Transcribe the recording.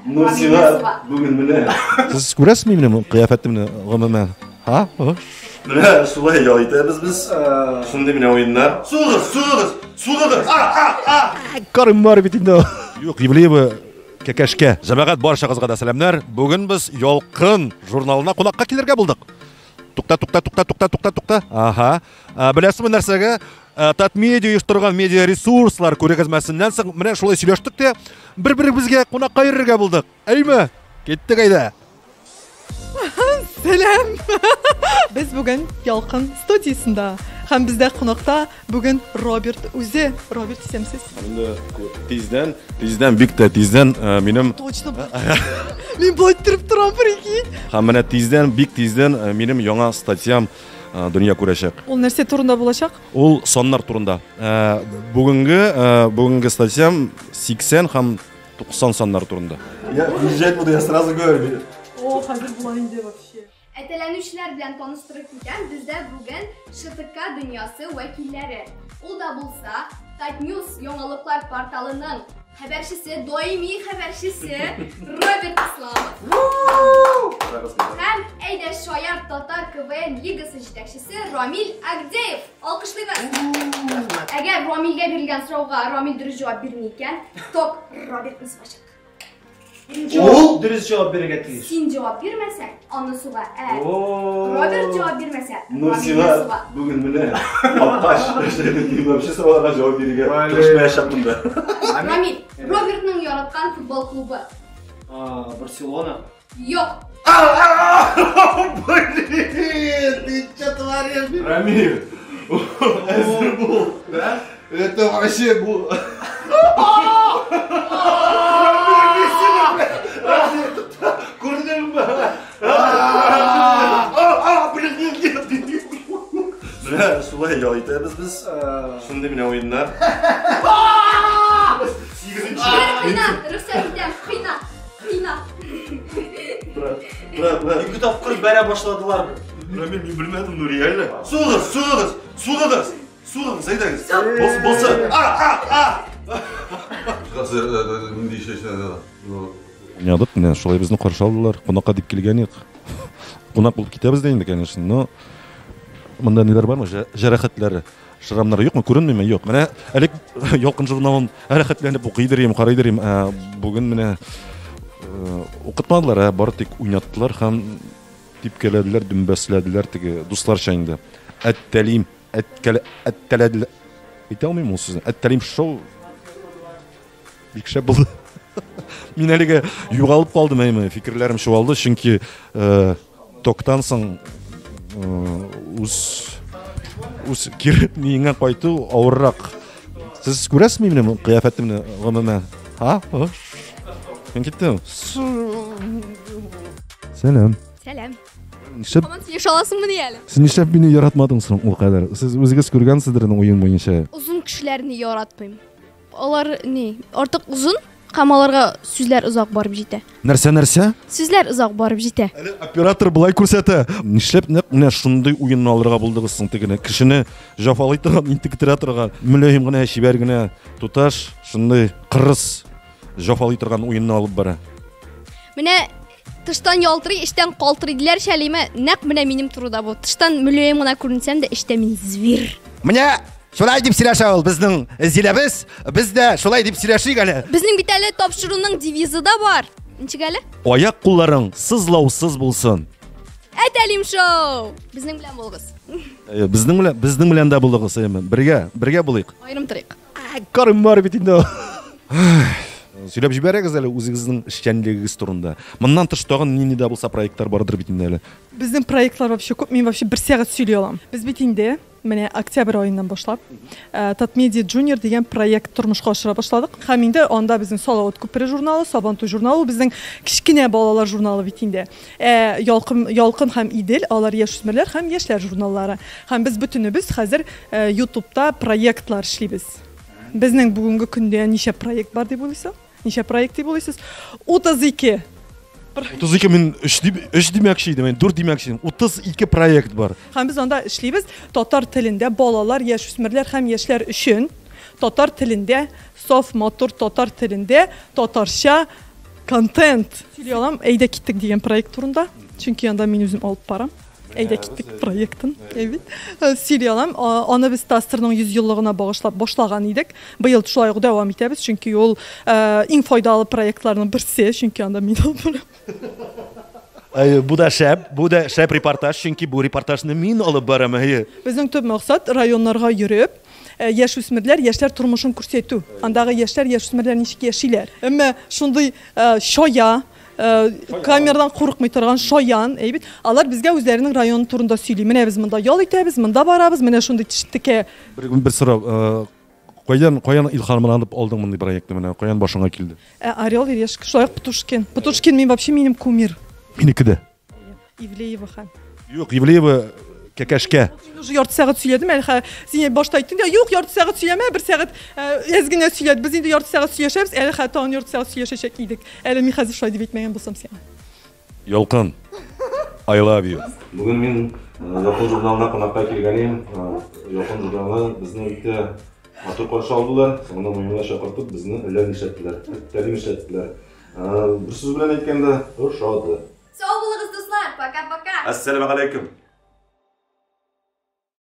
Ну, сиңа бүген менә. Сез күрәсезме минем кыяфәтемне гомумән? Ха? Менә шулай ял итәбез без. Шундый менә уеннар. Сугыз, сугыз, сугыз. А, а, а. Карым бар бит инде. Юк, Ивлеева кәкәшкә. Җәмәгать барчагызга да сәламнәр. Бүген без Ялкын журналына кунакка килергә булдык. Тукта, тукта, тукта, тукта, тукта, тукта. Ага. Беләсезме нәрсәгә? Татмедиа оештырган медиа ресурслар күргәзмәсеннән соң менә шулай сөйләштек тә, бер-беребезгә кунакка йөрергә булдык. Әйме? Киттек әйдә. Сәлам! Без бүген Ялкын студиясендә һәм бездә кунакта бүген Роберт үзе. Роберт, исәнмесез? Инде тиздән, тиздән, бик тә тиздән минем Точно. Мин болай иттереп торам, прикинь. Һәм менә тиздән, бик тиздән минем яңа статьям дөнья күрәчәк. Ул нәрсә турында булачак? Ул саннар турында. Бүгенге бүгенге статьям 80 һәм 90 саннар турында. Я въезжать буду, я сразу говорю. О, хәзер була инде вообще. Әтәләнүчеләр белән таныштырып китәм, бездә бүген ШТК дөньясы вәкилләре. Ул да булса, Татньюс яңалыклар порталының хәбәрчесе, даими хәбәрчесе Роберт Исламов. Һәм Әйдә Шаяр татар КВН лигасы җитәкчесе Рамил Агдеев. Алкышлыйбыз. Әгәр Рамилгә бирелгән сорауга Рамил дөрес җавап бирми икән, ток Робертны сугачак. Ул дөрес җавап бирергә тиеш. Син җавап бирмәсәң, аны суга. Ә Роберт җавап бирмәсә, Ну, Рамилне сиңа суга. бүген менә капкач. Мин вообще сорауларга җавап бирергә тырышмаячакмын да. Рамил, Робертның яраткан футбол клубы. Барселона. Юк. Блин, ты что творишь? Рамиль, әзер бул. Да? Это вообще бу. Күрдеңме? Блин, нет, нет, Менә шулай ял итәбез без. Шундый менә уеннар. Сигезенче. Кыйна, рөхсәт итәм, кыйна, кыйна. Брат, брат, брат. Ике тапкыр бәрә башладылар. Рамиль, мин белмәдем, ну реально. Сугыз, сугыз, сугыз, сугыз, әйдәгез. Булсын, булсын. А, а, а. Хәзер нинди чәчәне? Уйнадык, менә шулай безне каршы алдылар. Кунакка дип килгән идек. Кунак булып китәбез дә инде, конечно, но монда ниләр бармы? Җәрәхәтләре, шрамнары юкмы? Күренмиме? Юк. Менә элек Ялкын журналын рәхәтләнеп укыйдыр идем, карыйдыр идем. Ә бүген менә укытмадылар, ә бары тик уйнаттылар һәм типкәләделәр, дөмбәсләделәр теге дусларча инде. Әттәлим, әткәлә, әттәләделәр. Әйтә алмыйм ул сүзне. Әттәлим шоу бик шәп булды. Мин әлегә югалып калдым, әйме, фикерләрем чуалды, чөнки токтан соң үз үз кире миеңә кайту авыррак. Сез күрәсезме минем кыяфәтемне гомумән? Ха? Мин киттем. Сәлам. Сәлам. Нишләп Һаман сөйләшә аласыңмыни әле? Сез нишләп мине яратмадың соң ул кадәр? Сез үзегез күргәнсездер инде уен буенча. Озын кешеләрне яратмыйм. Алар ни, артык озын һәм аларга сүзләр озак барып җитә. Нәрсә, нәрсә? Сүзләр озак барып җитә. Әле оператор болай күрсәтә. Нишләп нәкъ менә шундый уенны алырга булдыгыз соң тегене? Кешене җафалый торган, интектерә торган, мөлаем генә, чибәр генә туташ шундый кырыс җафалый торган уенны алып бара. Менә тыштан ялтырый, эчтән калтырый диләр шәлиме? Нәкъ менә минем турыда бу. Тыштан мөлаем гына күренсәм дә, эчтә мин зверь. Менә шулай дип сөйләшә ул безнең Зиләбез. Без дә шулай дип сөйләшик әле. Безнең бит әле тапшыруның девизы да бар. Ничек әле? Аяк кулларың сызлаусыз булсын. Әтәлим шоу! Безнең белән булыгыз. Безнең белән, безнең белән дә булыгыз, әйеме? Бергә, бергә булыйк. Аерым торыйк. Карым бар бит инде. Сөйләп җибәрегез әле үзегезнең эшчәнлегегез турында. Моннан тыш тагын нинди дә булса проектлар бардыр бит инде әле. Безнең проектлар вообще күп, мин вообще бер сәгать сөйли алам. Без бит инде менә октябрь аеннан башлап Татмедиа Junior дигән проект тормышка ашыра башладык. Һәм инде анда безнең Салават күпере журналы, Сабантуй журналы, ул безнең кечкенә балалар журналы бит инде. Ә Ялкын, Ялкын һәм Идел, алар яшүсмерләр һәм яшьләр журналлары. Һәм без бөтенебез хәзер Ютубта проектлар эшлибез. Безнең бүгенге көндә ничә проект бар дип уйлыйсың? Ничә проект дип уйлыйсыз? 32. 32 мин 3 дип 3 димәкче идем, 4 димәкче идем. 32 проект бар. Һәм без анда эшлибез татар телендә балалар, яшүсмерләр һәм яшьләр өчен татар телендә, саф матур татар телендә татарча Контент. Сөйли алам, Әйдә киттек дигән проект турында. Чөнки анда мин үзем алып барам. Әйдә киттек проектын. Әйбит. Сөйли алам. Аны без ТАССРның 100 еллыгына багышлап башлаган идек. Быел шулай ук дәвам итәбез, чөнки ул иң файдалы проектларның берсе, чөнки анда мин алып барам. Әйе, бу да шәп, бу да шәп репортаж, чөнки бу репортажны мин алып барам, әйе. Безнең төп максат районнарга йөреп, яшүсмерләр, яшьләр тормышын күрсәтү. Андагы яшьләр, яшүсмерләр ничек яшиләр. Әмма шундый чая, камерадан курыкмый торган шаян, әйе бит, алар безгә үзләренең районы турында сөйли. Менә без монда ял итәбез, монда барабыз, менә шундый текә. Бер сорау, кайдан, каян илһамланып алдың мондый проектны менә, каян башыңа килде? Ә Орел и Решка, шулай ук Птушкин. Птушкин мин вообще минем кумир. Минеке дә. Ивлеева һәм. Юк, Ивлеева кәкәшкә. Мин уже ярты сәгать сөйләдем әле хә. Син башта әйттең дә, юк, ярты сәгать сөйләмә, бер сәгать әз генә сөйләд. Без инде ярты сәгать сөйләшәбез, әле хә тагын ярты сәгать сөйләшәчәк идек. Әле мин хәзер шулай дип әйтмәгән булсам сиңа. Ялкын. I love you. Бүген мин Ялкын журналына кунакка килгән идем. Ялкын журналы безне үтә матур каршы алдылар. Соңыннан муенга чакыртып, безне әллә нишләттеләр. Хәтта нишләттеләр. Бер сүз белән әйткәндә, ошады. Сау булыгыз, дуслар! Пока-пока! Әссәламегаләйкем.